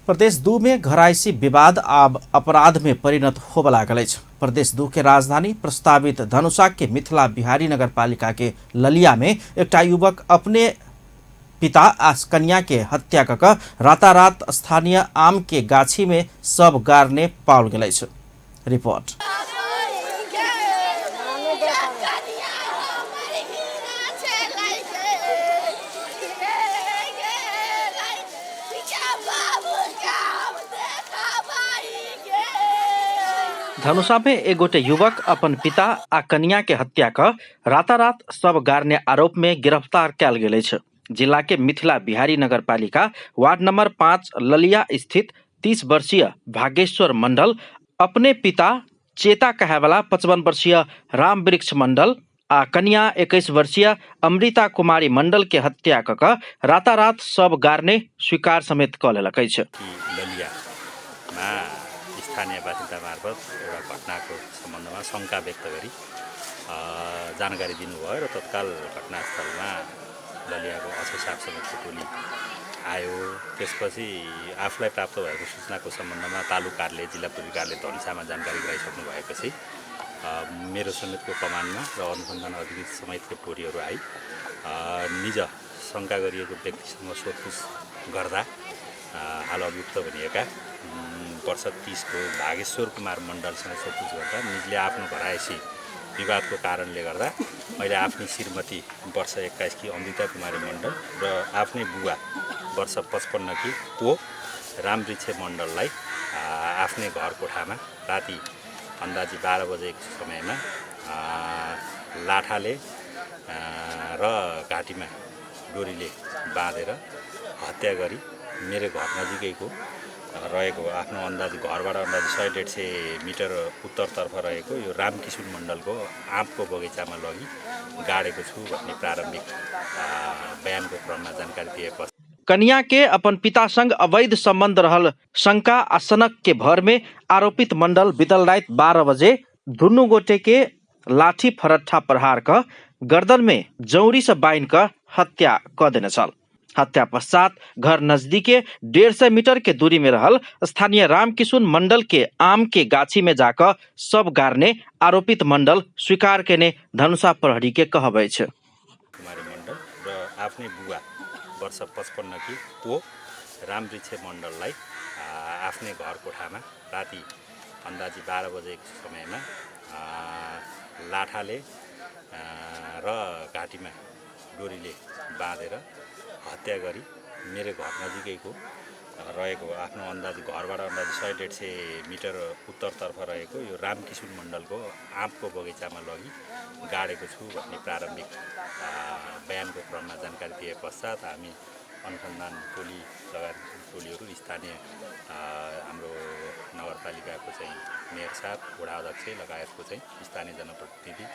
प्रदेश 2 में घरायसी विवाद आब अपराध में परिणत होबय लागल अछि। प्रदेश 2 के राजधानी प्रस्तावित धनुषा के मिथिला बिहारी नगरपालिका के ललिया में एकटा युवक अपने पिता आ कन्या के हत्या कऽ कऽ रातारात स्थानीय आम के गाछी में सब गाड़ने पाओल गेल अछि। रिपोर्ट। धनुषा में एक गोटे युवक अपन पिता आ कन्या के हत्या कऽ रातारात सब गाड़ने आरोप में गिरफ्तार कयल गेल अछि। जिला के मिथिला बिहारी नगरपालिका वार्ड नंबर 5 ललिया स्थित 30 वर्षीय भागेश्वर मंडल अपने पिता चेता कहायवाला 55 वर्षीय राम वृक्ष मंडल आ कन्या 21 वर्षीय अमृता कुमारी मंडल के हत्या कऽ कऽ रातारात सब गाड़ने स्वीकार समेत कऽ लेलक अछि। ललियामा स्थानीय बासिन्दा मार्फत एउटा घटनाको सम्बन्धमा शङ्का व्यक्त गरी जानकारी दिनुभयो र तत्काल घटनास्थलमा ललियाको अक्षय साप समेतको टोली आयो। त्यसपछि आफूलाई प्राप्त भएको सूचनाको सम्बन्धमा तालुक कार्यालय, जिल्ला प्रहरी कार्यालय धनुषामा जानकारी गराइसक्नु भएपछि मेरो समेतको कमानमा र अनुसन्धान अधिकृत समेतको टोलीहरू I निज शङ्का गरिएको व्यक्तिसँग सोधपुछ गर्दा हाल अभियुक्त भनिएका वर्ष 30 को भागेश्वर कुमार मण्डलसँग सोधपुछ गर्दा निजले आफ्नो घरायसी विवादको कारणले गर्दा मैले आफ्नी श्रीमती वर्ष 21 की अमृता कुमारी मण्डल र आफ्नै बुवा वर्ष 55 की को रामवृक्ष मण्डललाई आफ्नै घर कोठामा राति अन्दाजी 12 बजेको समयमा लाठाले र घाँटीमा डोरीले बाँधेर हत्या गरी मेरो घर नजिकैको रहेको आफ्नो अन्दाज घरबाट अन्दाजी 100-150 मिटर उत्तरतर्फ रहेको यो रामकिसुन मण्डलको आँपको बगैँचामा लगी गाडेको छु भन्ने प्रारम्भिक बयानको क्रममा जानकारी दिएपछि कन्या के अपन पिता संग अवैध संबंध रहल शंका आ सनक के भर में आरोपित मंडल बीतल रात 12 बजे दुनू गोटे के लाठी फरट्ठा प्रहार क गर्दन में जौरी से बान्हि क हत्या क देने छल। हत्या पश्चात घर नजदीके 150 मीटर के दूरी में रहल स्थानीय रामकिशुन मंडल के आम के गाछी में जाकर सब गाड़ने आरोपित मंडल स्वीकार केने धनुषा प्रहरी के कहब अछि। कुमारी मण्डल र आफ्नै बुवा वर्ष 55 की को रामवृक्ष मण्डललाई आफ्नै घर कोठामा राति अन्दाजी 12 बजेको समयमा लाठाले र घाँटीमा डोरीले बाँधेर हत्या गरी मेरो घर नजिकैको रहेको आफ्नो अन्दाज घरबाट अन्दाजी 100-150 मिटर उत्तरतर्फ रहेको यो रामकिसुन मण्डलको आँपको बगैँचामा लगी गाडेको छु भन्ने प्रारम्भिक बयानको क्रममा जानकारी दिए पश्चात हामी अनुसन्धान टोली लगायत टोलीहरू स्थानीय हाम्रो नगरपालिकाको चाहिँ मेयर साहब, वडा अध्यक्ष लगायतको चाहिँ स्थानीय जनप्रतिनिधि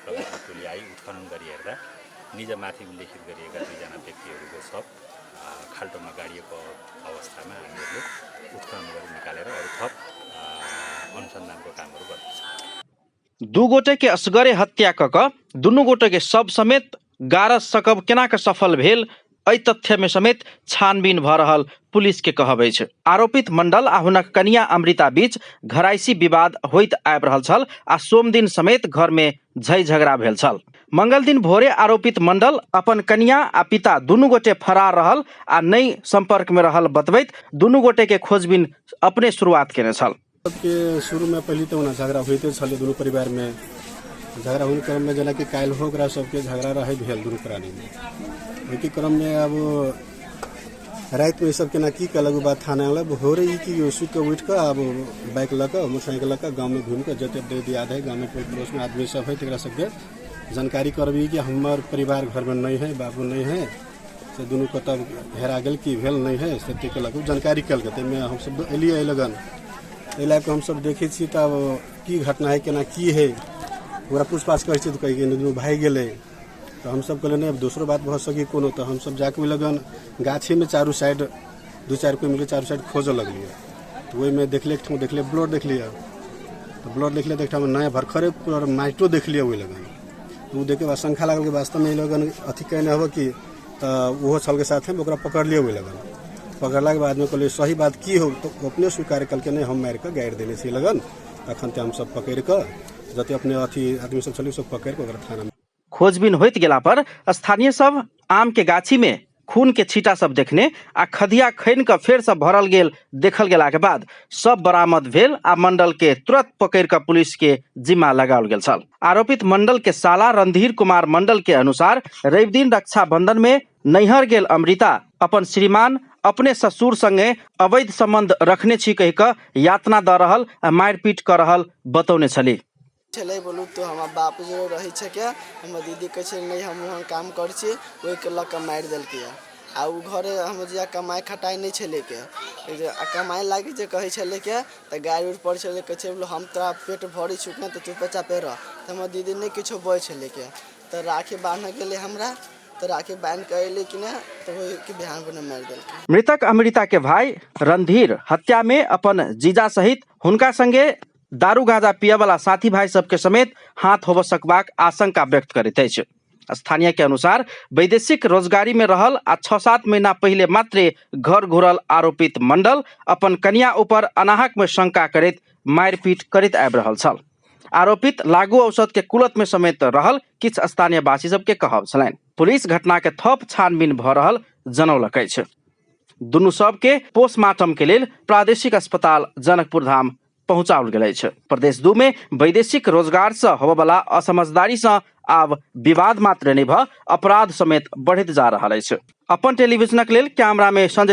लगायतको टोली I उत्खनन गरी हेर्दा निज माथि उल्लेखित गरिएका दुईजना व्यक्तिहरूको शव खाल्टोमा गाडिएको अवस्थामा हामीहरूले उत्खनन गरी निकालेर अरू थप अनुसन्धानको कामहरू गर्दैछौँ। दू गोटे के असगरे हत्या कऽ कऽ दुनू गोटे के शव समेत गाड़ऽ सकब केना के सफल भेल एहि तथ्य में समेत छानबीन भऽ रहल पुलिस के कहब अछि। आरोपित मंडल आ हुनक कन्या अमृता बीच घरायसी विवाद होइत आबि रहल छल आ सोमदिन समेत घर में झै झगड़ा भेल छल। मंगल दिन भोरे आरोपित मंडल अपन कन्या आ पिता दुनू गोटे फरार रहल आ नहि संपर्क में रहल बतबैत दुनू गोटे के खोजबीन अपने शुरुआत केने छल। सबके शुरू में पहले तो झगड़ा होते छल दुनू परिवार में। झगड़ा होने क्रम में जेना कि काल्हि हो ओकरा सबके झगड़ा रहे भेल दुनू प्राणी में। ओहिके क्रम में अब राति में सब केना की कलक बात थाना आयल भोरे ई की सुति कऽ उठि कऽ अब बाइक लऽ कऽ मोटरसाइकिल लऽ कऽ गाँव में घूमि कऽ जते दे दियाद है गाँव में कोई पड़ोस में आदमी सब है तकरा सबके जानकारी करबी कि हमर परिवार घर में नहीं है, बाबू नहीं है, से दुनू कतऽ हेरा गेल की भेल नहीं है से ताहिके लऽ कऽ जानकारी केलकै। ताहिमे हमसब एलियै एहि लगन, एहि लए कऽ हमसब देखै छी तब की घटना है केना की है ओकरा पूछपाछ करै छी तऽ कहै कि दुनू भागि गेलै। तऽ हमसब कहलियै नहि अब दोसरो बात भऽ सकै कोनो, तऽ हमसब जाकऽ ओहि लगन गाछीमे चारू साइड दू चारि कोइ मिलके चारू साइड खोजऽ लगलियै। तऽ ओहिमे देखलियै एक ठाम देखलियै ब्लड देखलियै, तऽ ब्लड देखलियै तऽ एक ठाम नया भरखरे पूरा माटियो देखलियै ओहि लगन। तऽ ओ देखके बाद शंका लागल कि वास्तवमे एहि लगन अथी केने होबे कि, तऽ ओहो छलके साथे ओकरा पकड़लियै ओहि लगन। पकड़लाके बादमे कहलियै सही बात की हौ, तऽ ओ अपने स्वीकार केलकै, नहि हम मारि कऽ गाड़ि देने छी लगन। तखन तऽ हमसभ पकड़ि कऽ जते अपने अथी आदमी सब छलै, सब पकड़ि कऽ ओकरा थानामे। खोजबीन होइत गेला पर स्थानीय सब आम के गाछी में खून के छींटा सब देखने आ खदिया खनि कऽ फेर सब भरल गेल देखल गेला के बाद सब बरामद भेल आ मंडल के तुरंत पकड़ कऽ पुलिस के जिम्मा लगाओल गेल छल। आरोपित मंडल के साला रणधीर कुमार मंडल के अनुसार रवि दिन रक्षाबंधन में नैहर गेल अमृता अपन श्रीमान अपने ससुर संगे अवैध संबंध रखने छी कहि कऽ यातना दऽ रहल आ मारिपीट कऽ रहल बतौने छली। छलै बोलू तऽ हमर बाप जे रहै छै, हमर दीदी कहै छै नहि हम ओहन काम करै छी, ओहिके लऽ कऽ मारि देलकै। आ ओ घरे हमर जीजा कमाइ खटाइ नहि छलै के, आ कमाइ लागी जे कहै छलै के तऽ गारि उरि पड़ै छलै। कहै छै हम तोरा पेट भरै छौ तऽ चुपे चापे रह। तऽ हमर दीदी नहि किछो बजै छलै के। तऽ राखी बान्हऽ गेलै हमरा, तऽ राखी बान्हि कऽ अयलै कि नहि, तऽ ओहिके बिहान भने मारि देलकै। मृतक अमृता के भाई रणधीर हत्या में अपन जीजा सहित हुनका संगे दारू गांजा पियवला साथी भाई सबके समेत हाथ होबऽ सकबाक आशंका व्यक्त करैत अछि। स्थानीय के अनुसार वैदेशिक रोजगारी में रहल आ 6-7 महीना पहिले मात्रे घर घुरल आरोपित मंडल अपन कनिया ऊपर अनाहक में शंका करैत मारिपीट करैत आबि रहल छल। आरोपित लागू औषध के कुलत में समेत रहल किछु स्थानीयवासी सबके कहब छलनि। पुलिस घटना के थप छानबीन भऽ रहल जनौलक अछि। दुनू सबके पोस्टमार्टम के लेल प्रादेशिक अस्पताल जनकपुर धाम पहुंचाओल गेल अछि। प्रदेश 2 में वैदेशिक रोजगार से होबयवला असमझदारी से आब विवाद मात्र नहि भऽ अपराध समेत बढ़ैत जा रहल अछि। अपन टेलीविजनक लेल कैमरा में संजय